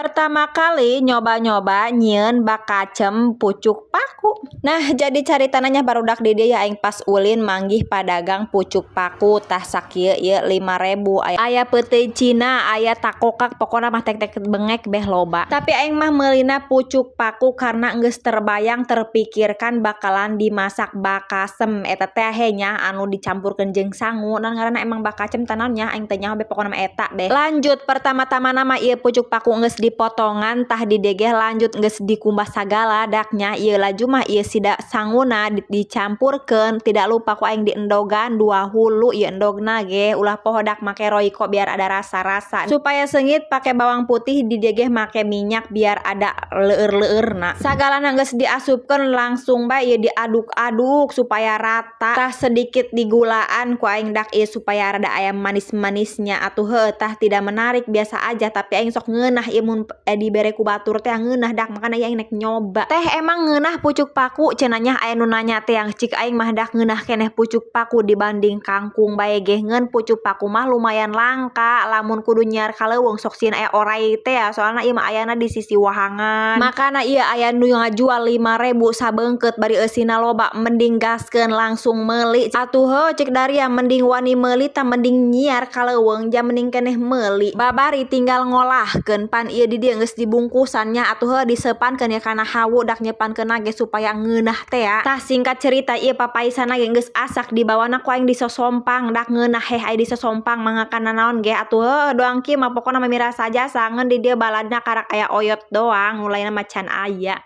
Pertama kali nyoba-nyoba nyieun bakacem pucuk paku. Nah, jadi caritana nya, barudak, di dieu ya aing pas ulin manggih padagang pucuk paku. Tah, sakieu ieu 5.000, aya peuteuy Cina, aya takokak, pokona mah tek-tek bengek beh loba. Tapi aing mah meulina pucuk paku karena geus terbayang, terpikirkan bakalan dimasak bakasem eta teh nya, anu dicampurkeun jeung sangu. Naon ngaranna emang bakacem tah naon nya, aing teu nyaho be, pokona mah eta beh. Lanjut, pertama-tama nama ieu pucuk paku geus dipotongan. Tah, di dieu ge lanjut geus dikumbah sagala dak nya. Ieu laju mah ieu sida sanguna dicampurkeun. Tidak lupa ku aing diendogan dua hulu ieu endogna ge, ulah poho dak make Royco biar ada rasa-rasa supaya seungit, pake bawang putih. Di dieu ge make minyak biar ada leur-leurna. Sagalana geus diasupkeun, langsung bae ieu diaduk-aduk supaya rata. Tah, sedikit digulaan ku aing dak ieu supaya rada aya manis-manisnya atuh. Heuh, tah, tidak menarik, biasa aja, tapi aing sok ngeunah ieu mun dibere ku batur teh ngeunah dak, makana ieu aing nek nyoba teh. "Emang ngeunah pucuk paku?" cenah nya, aya nu nanya teh. Yang cik aing mah dak ngeunah keneh pucuk paku dibanding kangkung bae ge. Ngeun pucuk paku mah lumayan langka, lamun kudu nyiar ka leuweung sok sieun aya oray teh ya, soalna ieu mah ayana di sisi wahangan. Makana ieu aya nu ngajual 5.000 sabeungkeut bari eusina loba, mending gaskeun langsung meuli atuh. Heuh, cek Daria mending wani meuli tah, mending nyiar ka leuweung jang mending keneh meuli. Babari tinggal ngolahkeun. Pan ieu di dieu geus dibungkusan nya atuh. Heuh, diseupankeun ya kana hawu dak, nyepankeun ge supaya ngeunah teh ya. Tah, singkat cerita ieu papaisana ge geus asak, dibawana ku aing disosompang dak ngeunah. Heh, aya disosompang mangga naon ge atuh. Heuh, doang kieu mah pokona mah mirasa jasa. Ngeun di dieu baladna karak aya oyot doang, nu lainna mah can aya.